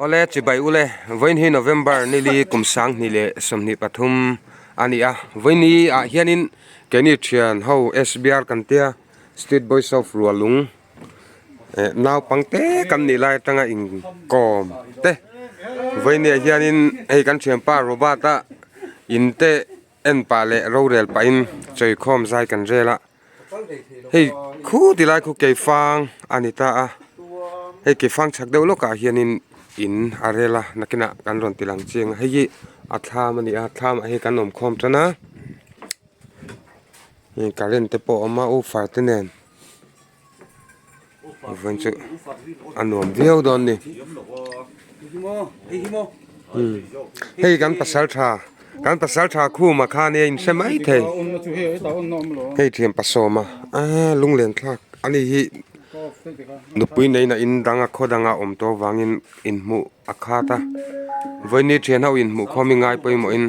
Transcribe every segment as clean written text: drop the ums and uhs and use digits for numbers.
Awle chibai ule vawiin hi November nili kum 20 leh 23 a ni a vawiini ah hianin keini thian ho SBR kan tia Street Boys of Rualung eh naupang te kan nih lai atanga inkawm te vawiini ah hianin hei kan thianpa Robert a in te en pah leh rorel pahin chawikhawm zai kan rel a hei khu ti lai khu keifang a ni ta a hei keifang chhak deuh lawkah hianin in a rel a nakinah kan rawn ti lang chiang a hei hi a thlam a ni a thlam ah hian kan awm khawm tan a hei current te pawh a awm a woofer te nen. Vawiin chu a nuam viau dawn ni hei kan pasal tha kan pasal tha khuma kha nia in hre mai thei hei thian pasawma a lunglen thlak ani hi nupui neina in danga khaw danga awm tawh avangin inhmuh a khat a vawiin ni thian ho inhmuh khawm i ngai pawimawhin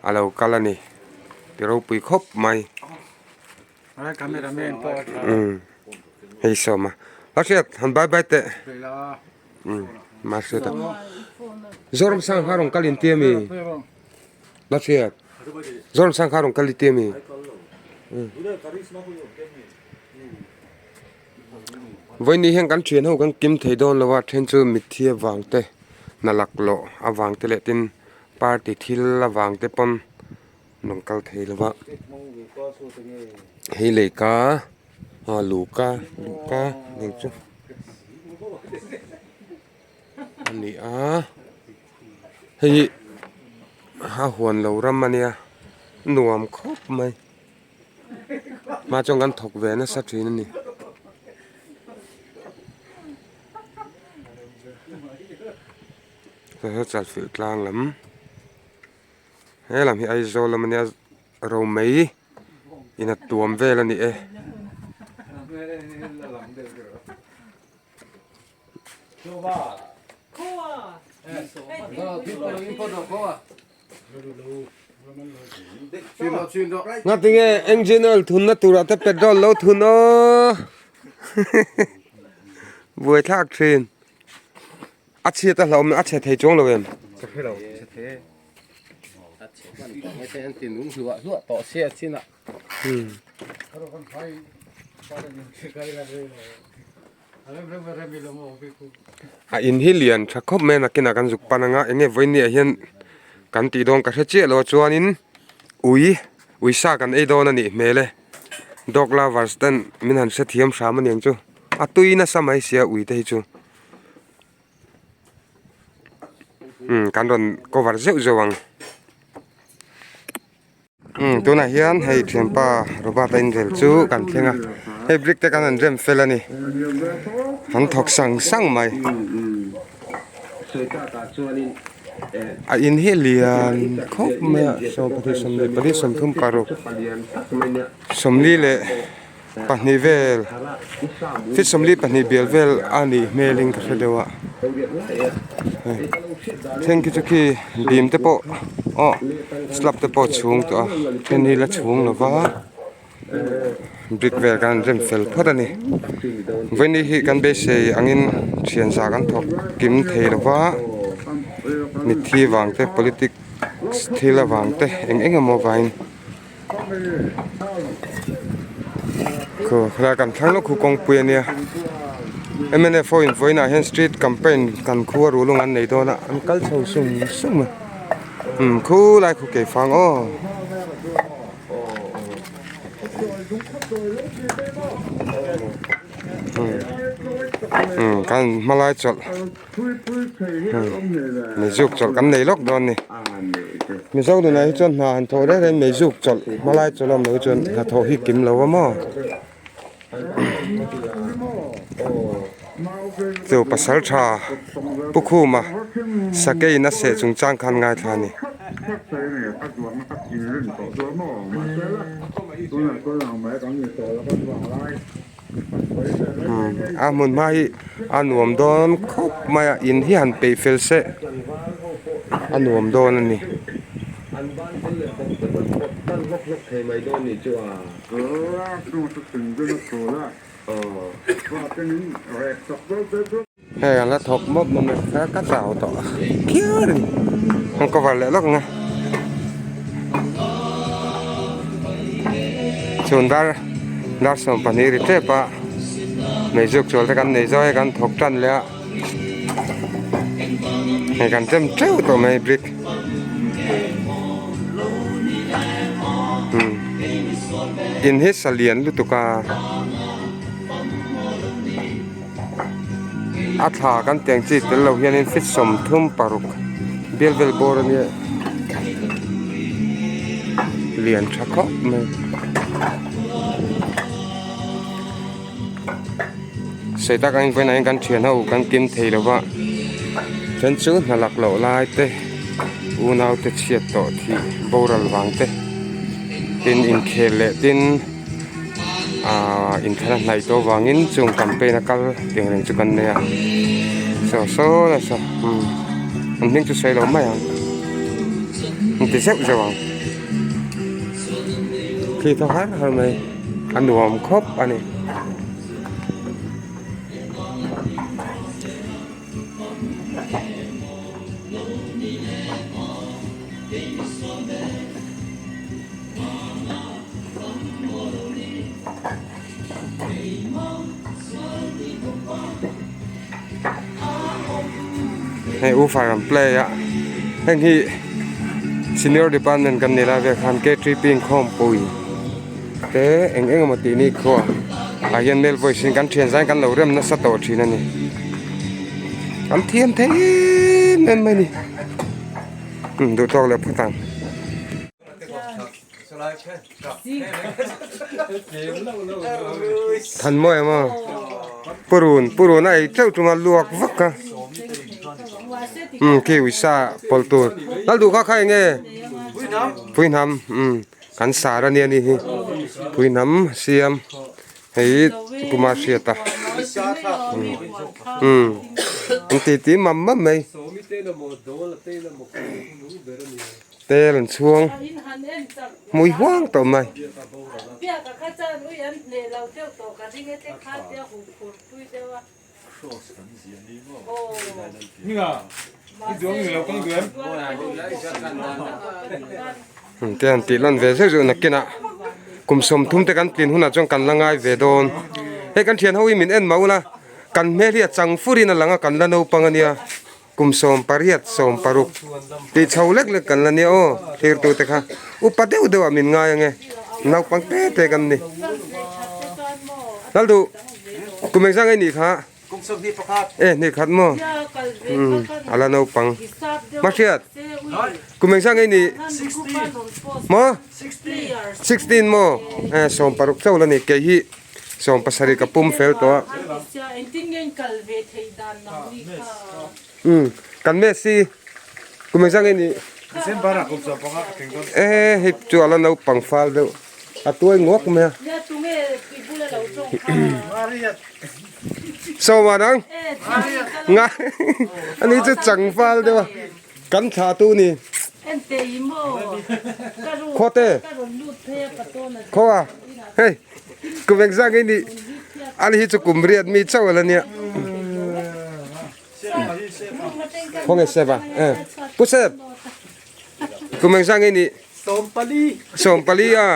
a lo kal a ni ti ropui khawp mai. Hei sawma a hriat han bye bye teh ma hriat a Zoram sang kha rawn kal in tia mi la hriat Zoram sang kha rawn kal i tia mi Vawiin ni hian kan thian ho kan kim thei dawn lo a then chu mitthi avang te hna lak lawh avang te leh tin party thil avang te pawn. Rawn kal thei lo va hei lei ka ah luhka luhka eng chu a ni a hei hi a huan lo ram a nia nuam khawp mai hma chuan kan thawk ve nasa thin a ni. Chalfilh tlang lam. He lam hi Aizawl lam ania romei in a tuam vel a ni e. Ngatinge engine oil thunna turah te petrol lo thun aw buaithlak thin. A chhiat a hlauhawm a chhe thei chuang lo em? Ka hre lo, chhe thei e. A chhe hman tawh mai te an ti nung hluah hluah tawh sia chin ah. A in hi lian tha khawp mai a nakinah kan zuk pan anga enge vawiin ah hian kan tih dawn ka hre chiah lo a chuanin ui ui sa kan ei dawn a nih hmel e dog lovers ten min han hrethiam hram a niang chu a tui nasa mai sia ui te hi chu. Umm kan rawn cover zeuh zeuh ang umm tunah hian hei thianpa Robert a inrel chu kan thleng a hei brick te kan han rem fel a ni an thawk sang sang mai a in hi lian khawp mai a sawmpahnih sawmhnih pali sawmthum paruk sawmli leh. Pahnih vel feet 42 bial vel a nih hmelin ka hre deuh a hei then khi chu khi bim te pawh aw slab te pawh a chhung tawh a then hi la chhung lo va brick vel khan an rem fel phawt a ni vawiin hi kan beisei angin thian zah kan thawk kim thei lo va mitthi vang te politics thil avang te eng eng emaw vangin. Khu helai kan thlang lawk khu kawngpui a nia mnf ho in vawiinah hian street campaign kan khu a rulung an nei dawn a an kal chho sum sum a umm khulai khu keifang aw. Umm kan hmalai chawlh. Meizuk chawlh kan nei lawk dawn a ni Mizo nunah hi chuan hna han thawh reng reng meizuk chawlh hmalai chawlh a awm loh hi chuan hnathawh hi kim lo a maw chu pasal tha Pu Khuma sakei in a seh chung chang khan ngaithla a ni. A hmun hma hi a nuam dawn khawp mai a in hi han peih fel se a nuam dawn a ni. Hei an la thawk mawp mawp mai kha ka chau tawh phian a ni an cover leh lawk ang a chhun dar dar 12 ri tep a meizuk chual te kan nei zo hei kan thawk tan leh a hei kan chem teuh tawh mai brick umm in hi sa lian lutuk a. A thla kan teng chi tel lo hianin feet 36 bial vel bawr ania lian tha khawp mai. Sei tak ang vawiinah hian kan thian ho kan kim thei lo va then chu hna lak loh lai te unau te chhiat tawh thih boral vang te tin inkhel leh tin. Ahh inthlan a hnaih tawh avangin chung campaign a kal tih ang reng chu kan nei a saw saw nasa umm an hming chu sawi lo mai ang an ti zeuh zeuh ang khi thaw har har mai a nuam khawp a ni. Hei woofer an play a heng hi senior department kan ni lai vel khan K3P inkhawmpui te eng eng emaw tih ni khua ah hian male voice in kan thian zai kan lo rem nasa tawh thin a ni an thiam thei em em mai a ni duh tawk leh phawt ang. Than mawi ang aw purun purun a ei teuh tum a luak vak a umm khi uisa pawlh tur lal duh kha kha eng nge puihnam umm kan sar a nia ni hi puihnam siam hei kuma hriat a umm an ti ti mam mam mai. Tel an chhuang hmui huang tawh mai. Te han tih lan ve zeuh zeuh nakinah kum 30 te kan tlin hunah chuan kan la ngai ve dawn. Hei kan thian ho hi min en mah ula kan hmel hi a chang furin a lang a kan la naupang ania. Kum 18, 16 tih chho lek lek kan la nia aw, thirtute kha upa deuh deuh ah min ngai ange, naupang te te kan ni. Lalduh, kum engzah nge nih kha? E, hnih khat maw? Umm, a la naupang. Mahriat, kum engzah nge nih? Maw? 16 maw? E, 16 chauh la ni, kei hi. 17 ka pum fel tawh a. Umm kan Messi kum engzah nge nih? E hei chu a la naupang fal deuh a tuai nguak mai a. Sawma nang nga ani chu chang fal deuh a kan thlah tu ni. Khawte khaw a hei kum engzah nge nih ani hi chu kum riat mi chauh a la nia khaw nge sep a e pu sep kum engzah nge nih 14 a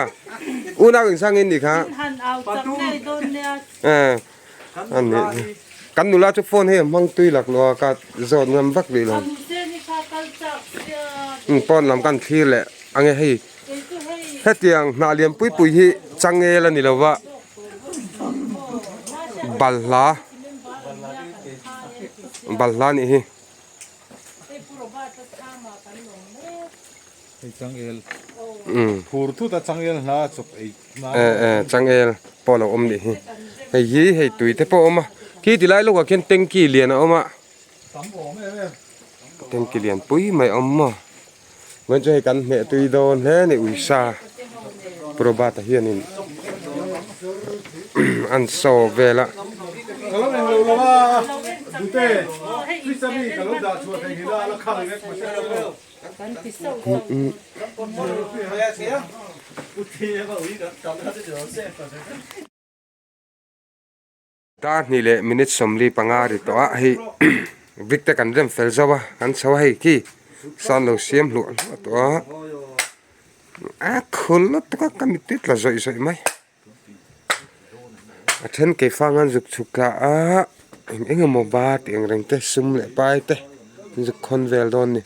unau engzah nge nih kha e Ani kan nula chu phone hei a hmang tui lak lo a ka zawt ngam vak rih lo. Umm pawn lam kan thlir leh ange hei hetiang hnah lian pui pui hi changel a ni lo va balhla balhla a nih hi. Hei changel phur thut a changel hna a chawp ei hna eh eh changel pawh a lo awm nih hi hei hi hei tui te pawh a awm a khi ti lai lawkah khian tanky lian a awm a tam awm em em tanky lian pui mai a awm maw chuan chu hei kan hmeh tui dawn hle a ni uisa probata hianin an saw vel a. Ka lo englo lo a dute fridge ami ka lo dah chhuah thei nghilh a a la khal vek mahse. Dar hnih leh minute 45 ri tawh a hei brick te kan rem fel zo a kan chho a hei khi san lo siam hluah hluah tawh a a khul lutuk a ka mittui tla zawih zawih mai a then keifang an zuk chhuk thla a eng eng emaw ba tih ang reng te sum leh pai te an zuk khawn vel dawn a ni.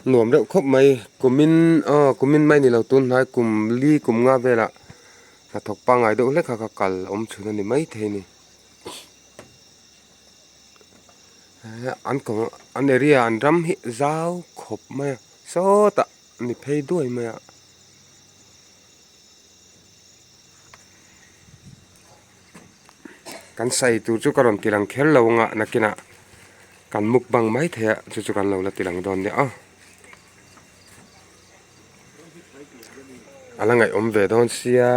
Nuam deuh khawp mai kumin aw kumin mai ni lo tun hnai kum li kum nga velah hnathawk pangngai deuh hlek kha ka kal awm chhun a ni maithei a ni an kawng an area an ram hi zau khawp mai a sawtah ni phei duai mai a. Kan sai tur chu ka rawn ti lang kher lo anga nakinah kan mukbang mai thei a chu chu kan lo la ti lang dawn nia aw. A la ngaihawm ve dawn sia.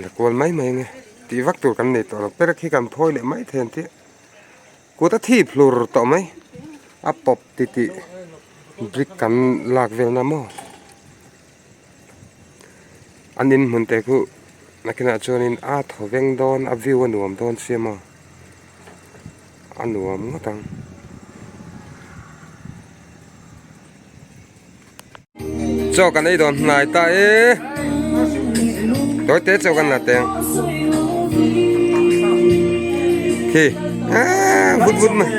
La kual mai mai ange tih vak tur kan nei tawh lo perek hi kan phawi leh mai thei ang tih kut a thip hlur tawh mai a pawp titih brick kan lak vel na maw an in hmun te khu nakinah chuanin a thaw veng dawn a view a nuam dawn sia maw a nuam ngawt ang. Chaw kan ei dawn hnai ta e tawi te chaw kan la teng khi vut vut mai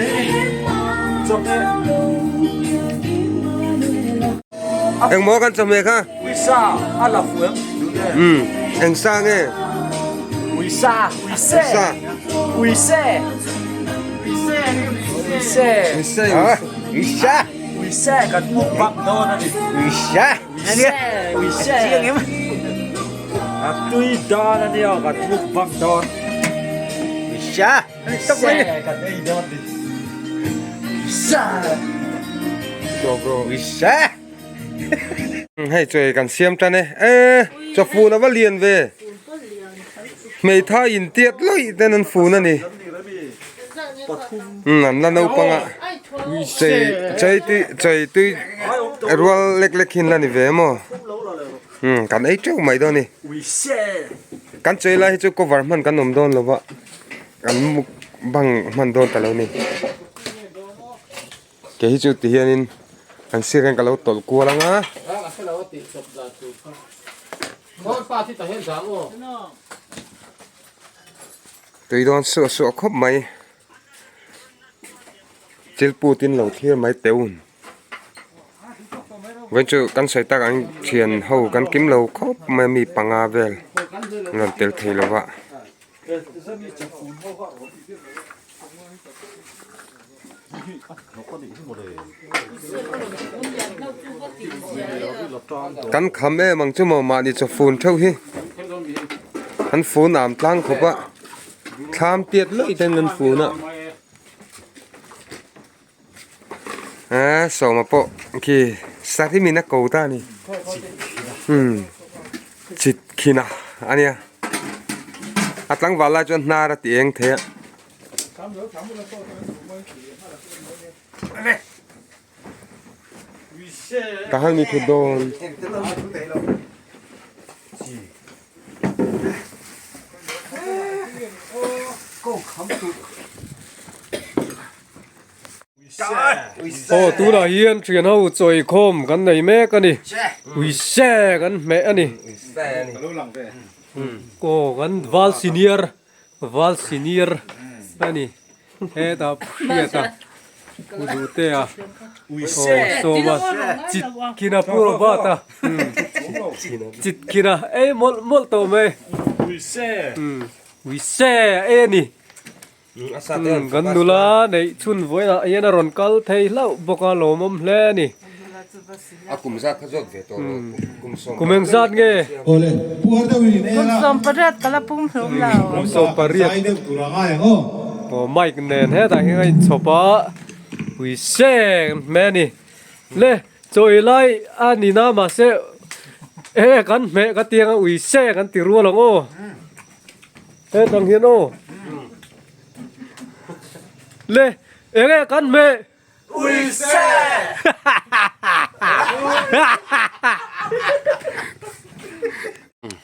engmaw kan chawhmeh kha uisa a la fu em um eng sa nge uisa uise uise uise uise uise Uise kan mukbang dawn a ni. Uise uise uise a tui dawn a nia kan mukbang dawn. Uise uise kan ei dawn ni. Uise uise hei chaw kan siam tan e e chaw fun a va lian ve hmeithai in tiat lawih ten an fun a ni. Umm an la naupang a chei chei tui chei tui rual lek lek hi an la ni ve maw umm kan ei teuh mai dawn a ni kan chei lai hi chu cover hman kan awm dawn lo va kan mukbang hman dawn ta lo a ni kei hi chu ti hianin an sir hian ka lo tawlh kual ang a. Tui dawn suah suah khawp mai thil put in lo thlir mai teh un vawiin chu kan sawi tak ang thian ho kan kim lo khawp mai a mi panga vel an rawn tel thei lo va. Kan kham em ang chu maw mahni chaw fun theuh hi an fun am tlang khawp a thlam tiat laih ten an fun a ah sawma pawh khi sarimin a ko ta a ni umm chit khina a nia a tlangval lai chuan hnar a ti eng thei a. Ka han mi thut dawn. Aw tunah hian thian ho chawi khawm kan nei mek a ni. Uise kan hmeh a ni. Aw kan val senior. Val senior a ni hetah hriata pu duhtea aw sawma chit kina pu Robert a chit kina ei mawlh mawlh tawh mai uise ei a ni kan nula neih chhun vawiinah hian a rawn kal thei hlauh bawk a lawmawm hle a ni. A kum zat kha zawt ve tawh rawh kum sawm Kum eng zat nge? Awle, pu har deuh in Kum 18 ka la pum hlum lo. Kum 18. Zai deuh tur a ngai ang aw. Aw mic nen hetah hian a inchhawp a, ui seng hmel a ni. Le. Chaw ei lai a ni na mahse e kan hmeh ka tiang a ui se kan ti rual ang aw. Hetang hian aw. Le enge kan hmeh. Ui se!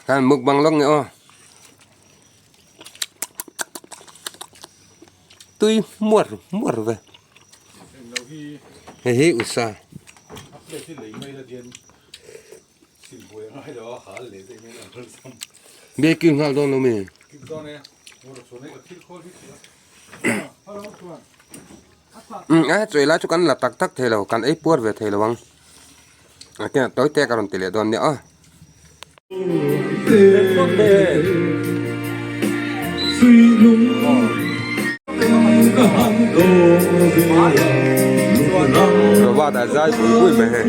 Kan mukbang lawk nge aw. Tui muar muar ve. Hei hi usa. Baking nghal dawn lo mi. A chawi lai chu kan la tak tak thei lo kan ei puar ve thei lo ang. A keng tawi te ka rawn ti leh dawn nia aw. Robot a zai bui bui mai hei.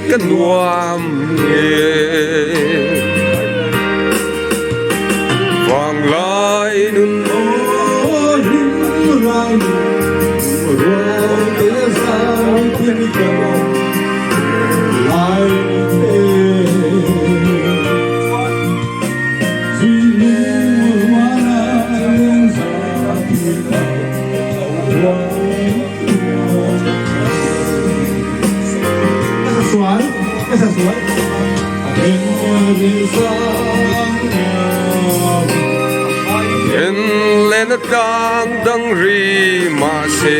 Ka nuam nge vang lai nun En len a tlang dang ri mahse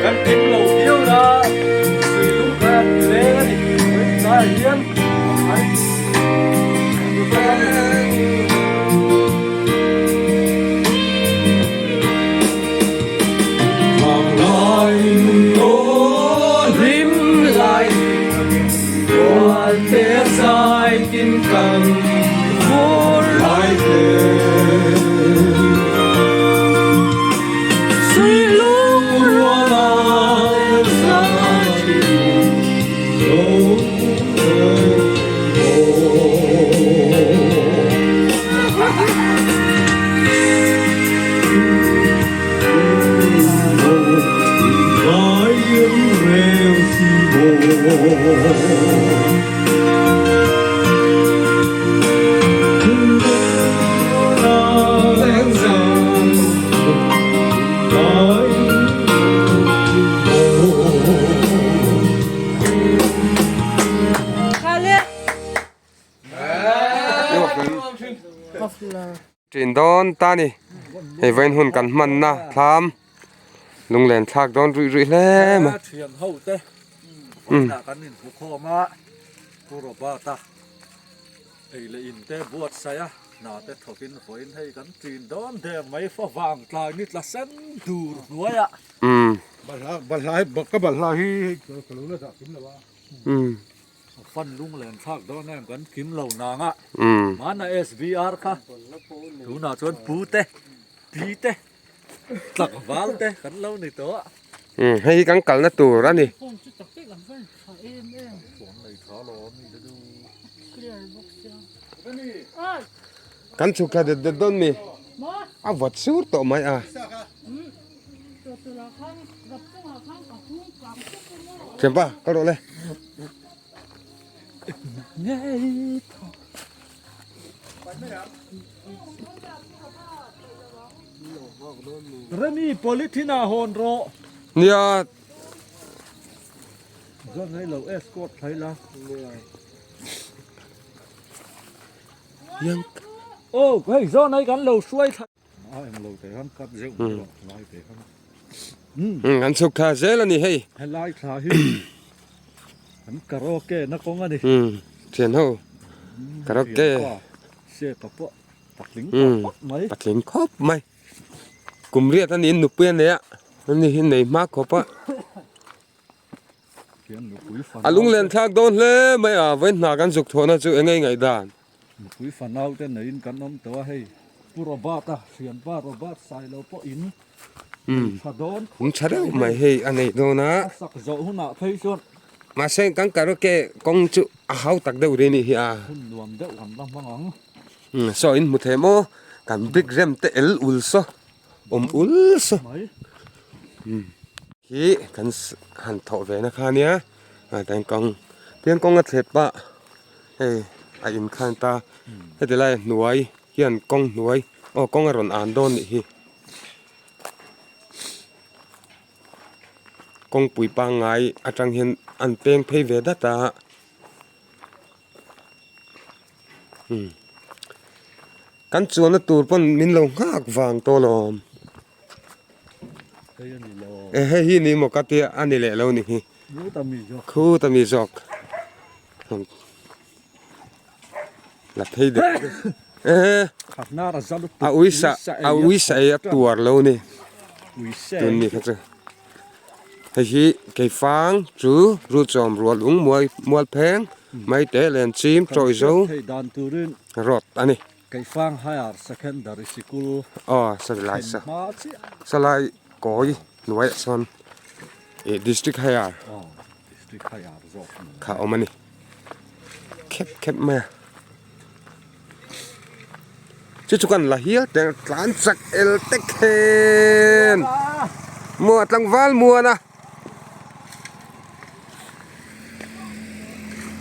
Kan kim lo viau na sui lung kha a ti leng a ni. Vawiin tlaiah hian. Ṭin dawn ta ni. Hei vawiin hun kan hmanna thlam lunglen thlak dawn ruih ruih hle mai. Thian ho te vawiinah kan inhmu khawm a, Pu Robert-a ei leh in te buatsaih a, hna te thawkin vawiin hei kan ṭin dawn der mai fa vang tlai ni tla sen dur hnuaiah. Balhla balhla hi ka balhla hi hei ka lo la dah kim lo a. Fan lunglen thlak dawn em kan kim lo nang a, hmana SVR kha tunah chuan pu te, pi te, tlangval te kan lo ni tawh a. Hei hi kan kalna tur a ni. Kan chhuk thla det det dawn mi? A vawt sur tawh mai a. Thianpa kal rawh le. Remi polythene ah hawn rawh. Nia. Zawt ngai lo escort thlai la. Yang. Oh hei zawn ai kan lo hruai thla. A eng lo te khan cut zeuh mai rawh lai te khan. Um an chhuk thla zel a ni hei. Helai thla hi an karaoke na kawng a ni. Um thian ho karaoke. Se ka pawh patling khawp mai. Patling khawp mai. Kum riat a niin nupui a nei a ani hi nei hma khawp a. A lunglen thlak dawn hle mai a vawiin hna kan zuk thawhna chu eng nge ngaihdan. Nupui fanau te neiin kan awm tawh a hei Pu Robert a thianpa Robert Sailo pawh in nei tha dawn khawp In tha deuh mai hei a nei dawn a. A sak zawh hunah phei chuan. Mahse kan karaoke kawng chu a hau tak deuh ri anih hi a. Hun nuam deuh kan la hmang ang. Saw in hmu thei maw kan brick rem te el ul saw awm ul saw. Hi kan han thawh ve na kha ania kawng tiang kawng a thlep a. Hei a in khan ta heti lai hnuai hian kawng hnuai aw kawng a rawn an dawn nih hi kawngpui pangngai atang hian an peng phei ve dat a umm kan chuanna tur pawn min lo nghak vang tawh alawm e hei hi ni maw ka tia a ni leh lo ni hi khuta mi zawk. La phei deuh eh a uisa a uisa ei a tuar lo ni tun mi kha chu hei hi keifang chu ruchawm rual ung mual mual pheng mai te len chim chawi zo rawt a ni keifang higher secondary sikul aw salai sa salai kawi hnuaiah sawn ih district higher. Kha awm a ni khep khep mai a chu chu kan la hial teh tlan chak el te khen maw tlangval muan a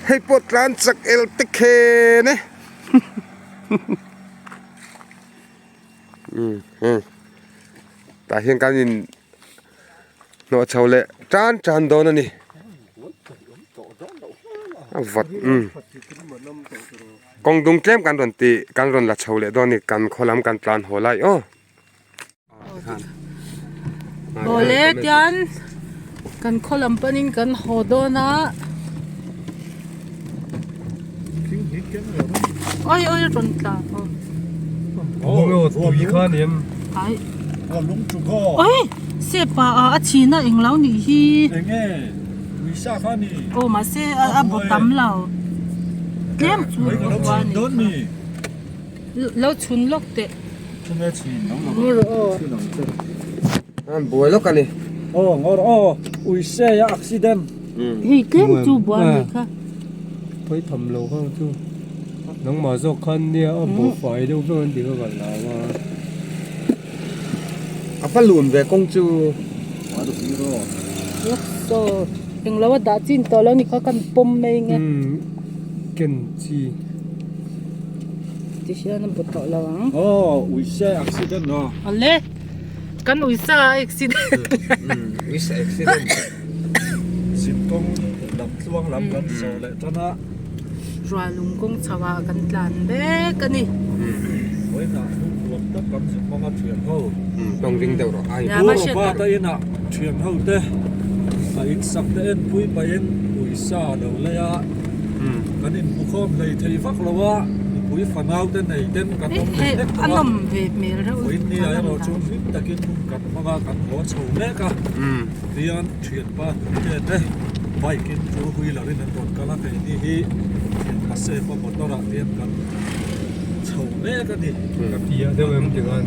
hei pawh tlan chak el te khen e umm heng tah hian kan in. Hnawh chho leh tan tan dawn a ni. A vat umm kawng dung tlem kan rawn tih kan rawn la chho leh dawn a ni kan khaw lam kan tlan haw lai aw. Awle tian kan khaw lam panin kan haw dawn a. Oi oi rawn tla Oi sepa a a chhina englo nih hi aw mahse a bu tam lo tlem chu a ni lo chhun lawk teh buai lawk a ni Hei tlem chu buai a nih kha. Pawi tham lo kha chu nangmah zawk khan nia a buh fai deuh vek an ti kha ka hlau a. A va lun ve kawng chu. Saw englo a dah chin tawh lo ni kha kan pawm mai nge. Umm ken chi. Ti hian a bu tawh lo ang. Aw uise accident a. Awle kan uisa a accident. Umm uisa accident. Zin kawng lam tluang lam kan zawh leh tan a. Rualung kawng chho ah kan tlan mek a ni. Vawiinah. tak kan zuk hmang a thian ho. Tawng ring deuh rawh ai. Pu Robert a inah thian ho te a in sak te en pui pahin uisa a lo lei a, kan inhmu khawm hlei thei vak lo a, nupui fanau te nei ten kan awm leh hlek tawh a, vawiin ni ah erawh chuan hlim takin hun kan hmang a, kan haw chho mek a, tihian thianpa hnute te bike in two wheeler in an rawn kal a, keini hi thianpa safe a motor ah te hian kan chho mek a ni. Ka fiah deuh em ti khan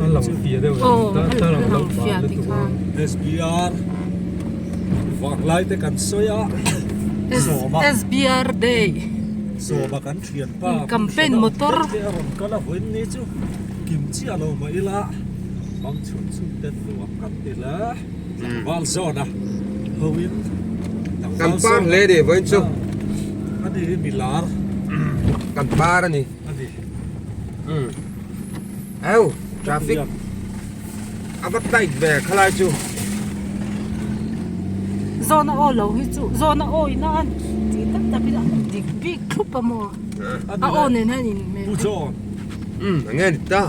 a lang fiah deuh em ta lang lo pah lutuk a. SBR vanglai te kan sawi a sawma SBR day sawma kan thianpa campaign motor te a rawn kal a vawiin ni chu kim chiah lo mah ila hmang chhun chhun ten nuam kan ti hle tlangval zawn a hoin Kan par hle ni vawiin chu ani hi milar kan par a ni. Umm au traffic a va tight ve khalai chu. Zawna aw lo hi chu zawna aw ina a tih tak tak in a dik bik thlup a maw a aw nen hian in hmel. Pu John. Umm enge ni ta.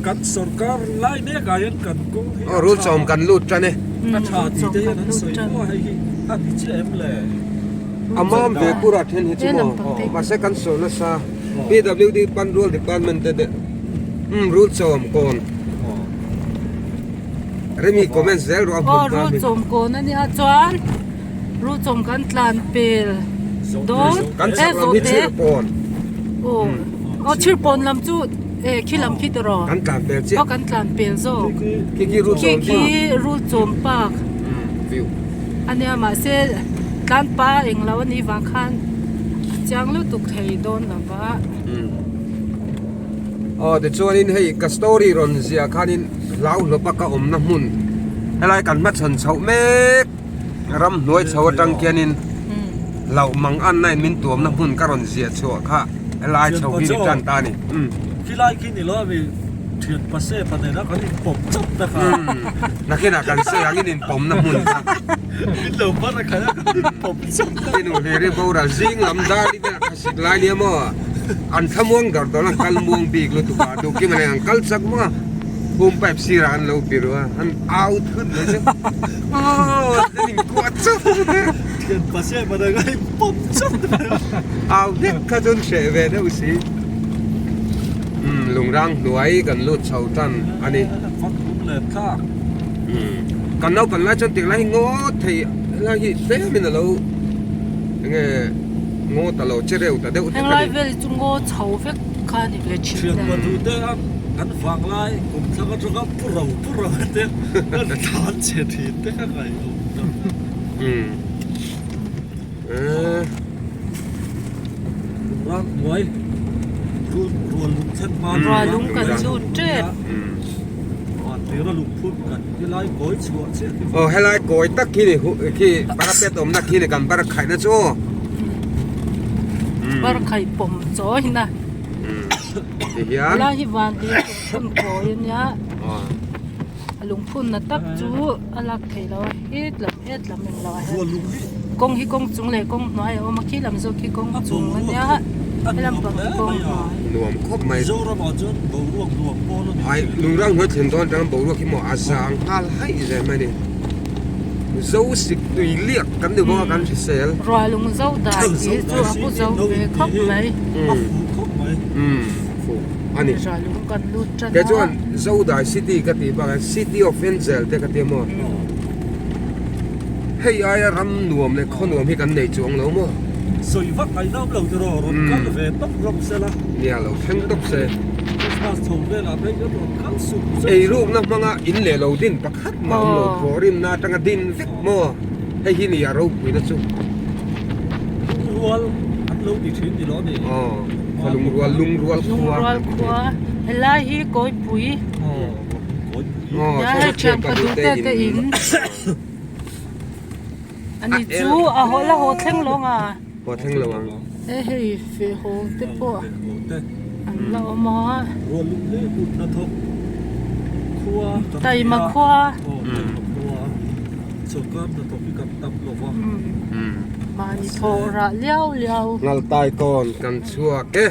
Kan sorkar lai mek ah hian kan kawng hi a tha. Aw rul chawm kan lut tan e. A tha tih te hian an sawi maw hei hi a ti chiah em le. A mam ve pura then hi chu maw mahse kan sawi nasa PWD Panrual Department te deuh umm rul chawm kawn Remi comment zel rawh a hmun Aw rul chawm kawn a nia chuan rul chawm kan tlan pel dawn kan chhak lam hi chhirpawn aw aw chhirpawn lam chu eh khi lam khi tiraw kan tlan pel chiah aw kan tlan pel zawk khi khi rul chawm khi khi rul chawm park view ania mahse tlan pa eng lo anih vang khan a chiang lutuk thei dawn lo va. Aw tichuanin hei ka story rawn ziah khanin hlau hlawpa ka awmna hmun helai kan hmachhawn chhoh mek ramhnuai chho atang khianin hlauh mang anna in min tuamna hmun ka rawn ziah chhuah kha helai chho hi ni tan ta a ni. Khilai khi ni lo a mi. Thian pase pa nena kan inpawm chauh tak a. Nakinah kan sawi ang in inpawmna hmun kha. Min lo ban a khaih a kan inpawm chauh tak. Tinu hlir i boral zing lam dar i vel kha sik lai nia maw. An thla muang dar dawn a kal muang bik lutuk a duhkim a nei ang kal chak maw a. Pum pipe sirah an lo biru a an au thut mai chu aww an inkuah chauh. Thian pase pa nena kan inpawm chauh tak a. Au hlek kha chuan hreh ve deuh si. Umm lungrang hnuai kan lut chho tan a ni. Umm kan naupang lai chuan tiang lai hi ngaw thei helai hi tlem in alo enge ngaw ta lo che reuh ta deuh hlek a ni. Henglai vel hi chu ngaw chho vek kha a ni ve thin Thian pahnih te a an vang lai kum thlang atanga pu ro pu ro te an tlan chhe thin te kha ngaihawm tak. Umm eh. Ram hnuai rual lung thlen hma Rual lung kan lut tep. Tira lungphun kan helai kawi chhuah chiah hi. Aw helai kawi tak khi ni khi parapet awmna khi ni kan bar khaihna chu aw. Bar khaih pawm chaw a hina. Tihian. Helai hi van hi lungphun kawi a nia. A lungphun na tak chu a lak theih loh a het lam het lam englo ah hian kawng hi kawng chung leh kawng hnuai a awm a khi lam zawk khi kawng chung a nia helam pang hi kawng hnuai. Nuam khawp mai. Mizoramah chuan boruak nuam pawl a ni. Ai lungrang hnuai thlen dawn atang boruak hi maw a zang nghal haih zel mai a ni. Zo sik tui liak kan ni bawk a kan hrisel. Ruah lung zo dai tih chu a pu zo ve khawp mai. A fuh khawp mai. Umm fuh. a ni. Kei chuan Zodai City ka tih bakah City of Angel te ka tia maw? Hei aia ram nuam leh khaw nuam hi kan nei chuang lo maw? Sawi vak ai nam lo tiraw rawn kal ve tawp rawk se la. Nia lo thleng tawp se. Christmas chho velah phei chuan rawn kal sup sup. Eirukna hmanga in leh lo din pakhat mah awm lo thawhrimna atanga din vek maw? Hei hi nia ropuina chu. Lungrual an lo ti thin ni lo ni. Aw, khaw lungrual, lungrual khua. Lungrual khua, helai hi Kawipui. Aw, Kawipui. Aw, Ya hei thian padu te te in. Ani chu a haw la haw thleng lo nga. Haw thleng lo ang. E hei fe haw te pawh an la awm a. Rual lung hle kut hnathawk khua. Taima khua. Aw, taima khua. Sawrkar hnathawk hi kan tam lo va. Mahni thawh rah liau liau. Ngaltai kawn kan chhuak e.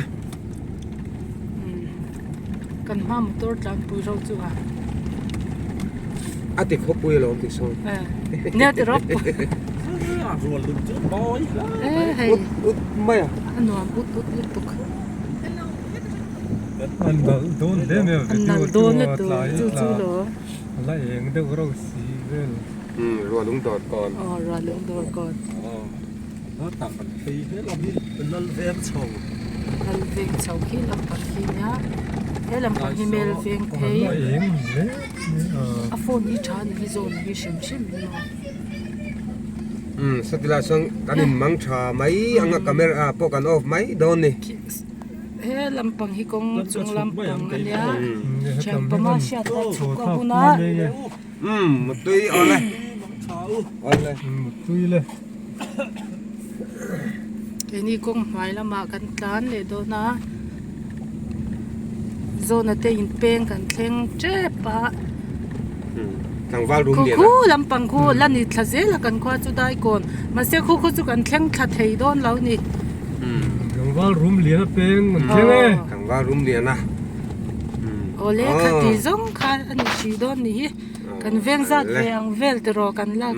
Kan hma motor tlanpui ro chu a. A ti khawpui alawm ti sawn. Nia ti rawp. E hei. Ut ut mai a. A nuam ut ut lutuk. An nalh dawn hle mai a video chu a tlai chu chu lo. A la eng deuh rauh si vel. Umm rualung dawr kawn. Aw rualung dawr kawn. Lal veng chho. Lal veng chho khi lampang khi nia. He lampang hi mel veng phei. A phone hi tha ni hi zawn hi hrim hrim hi maw. Umm satilai chuan kan in mang tha mai anga camera pawh kan off mai dawn ni. He lampang hi kawng chung lampang a nia. Thianpama hriat a chhuk a huna. Umm mutui awle. Awle. Mutui le. Keini kawng hnuai lamah kan tlan leh dawn a zawna te in peng kan thleng tep a tlangval rum lian khu lampang khu la ni thla zel a kan khua chu dai kawn mahse khu khu chu kan thleng thla thei dawn lo ni tlangval rum lian a peng an thleng e tlangval rum lian a awle khati zawng kha a ni hrih dawn ni hi kan veng zat ve ang vel tiraw kan lak.